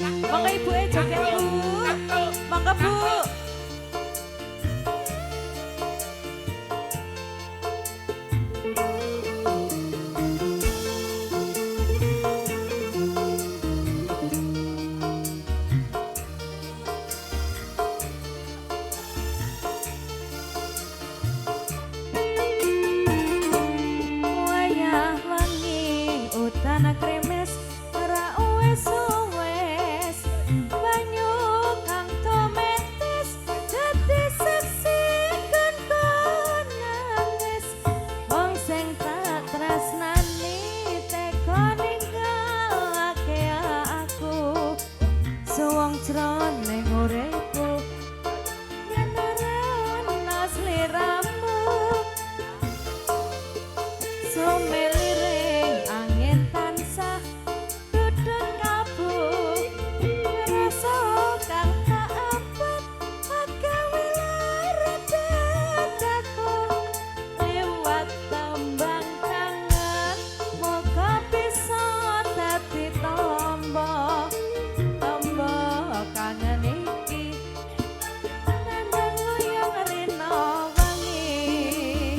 Monggo ibu e joget, Bu. Monggo, Bu. Wayah wengi udan kremes ora uwes-uwes, banyu kang tumetes dadi seksi nggonku nangis. Wong sing tak tresnani tega ninggalake aku, suwung jroning uripku yen ora ana sliramu. Sumeliring angin tansah dudut kalbu, rasa kang tak abot agawe lara dadaku. Liwat tembang kangen moga bisa dadi tombo, tombo kangen iki nandang luyung rina wengi.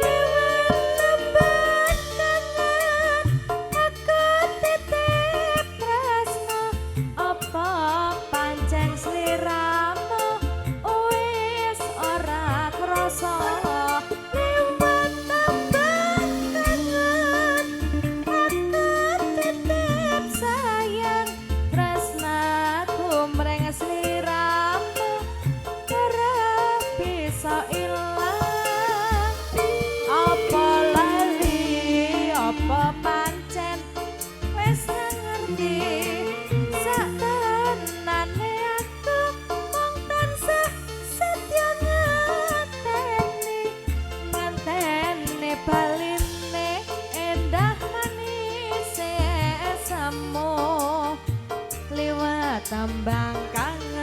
Liwat tembang kangen aku titip tresno, apa pancen sliramu wis ora krasa. Liwat tembang kangen aku titip sayang, tresnaku mring sliramu ora bisa ilang. Apa lali apa pancen wis ngerti, sak tenane aku mung tansah setya ngenteni, ngenteni baline endah manis semu. Liwat tembang kangen.